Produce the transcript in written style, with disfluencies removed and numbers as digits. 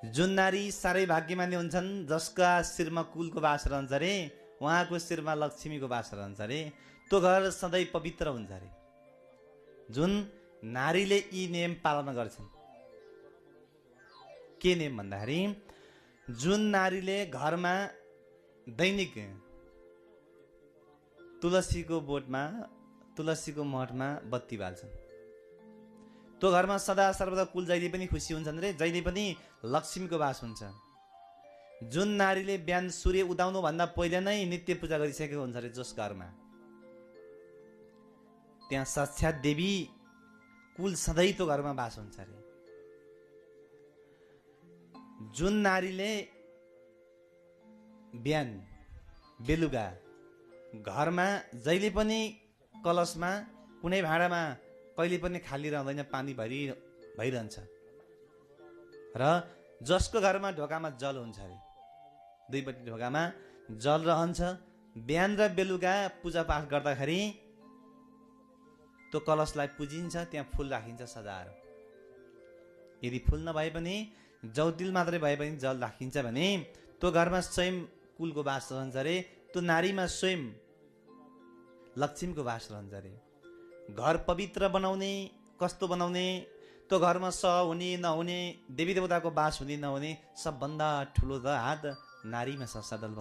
जुन नारी साह्रै भाग्यमानी हुन्छन् जसका शिरमा कुलको बास रहन्छ रे, उहाँको शिरमा लक्ष्मीको बास रहन्छ रे, त्यो घर सधैँ पवित्र हुन्छ रे। जुन नारीले यी नियम पालना गर्छन्, के नियम भन्दाखेरि जुन नारीले घरमा दैनिक तुलसीको बोटमा, तुलसीको मठमा बत्ती बाल्छन्, त्यो घरमा सदा सर्वदा कुल जहिले पनि खुसी हुन्छन् रे, जहिले पनि लक्ष्मीको बास हुन्छ। जुन नारीले बिहान सूर्य उदाउनु भन्दा पहिले नै नित्य पूजा गरिसकेको हुन्छ रे, जस घरमा त्यहाँ साक्षात देवी कुल सधैँ त्यो घरमा बास हुन्छ रे। जुन नारीले बिहान बेलुका घरमा जहिले पनि कलशमा कुनै भाँडामा कहिले पनि खाली रहँदैन, पानी भइरहन्छ र जसको घरमा ढोकामा जल हुन्छ अरे, दुईपट्टि ढोकामा जल रहन्छ, बिहान र बेलुका पूजापाठ गर्दाखेरि त्यो कलशलाई पुजिन्छ, त्यहाँ फुल राखिन्छ सजाएर। यदि फुल नभए पनि जौतिल मात्रै भए पनि जल राखिन्छ भने त्यो घरमा स्वयं कुलको बास रहन्छ अरे, त्यो नारीमा स्वयं लक्ष्मीको बास रहन्छ अरे। घर पवित्र बनाउने कस्तो बनाउने, त्यो घरमा सह हुने नहुने, देवी देवताको बास हुने नहुने, सबभन्दा ठुलो त हात नारीमा छ। सदल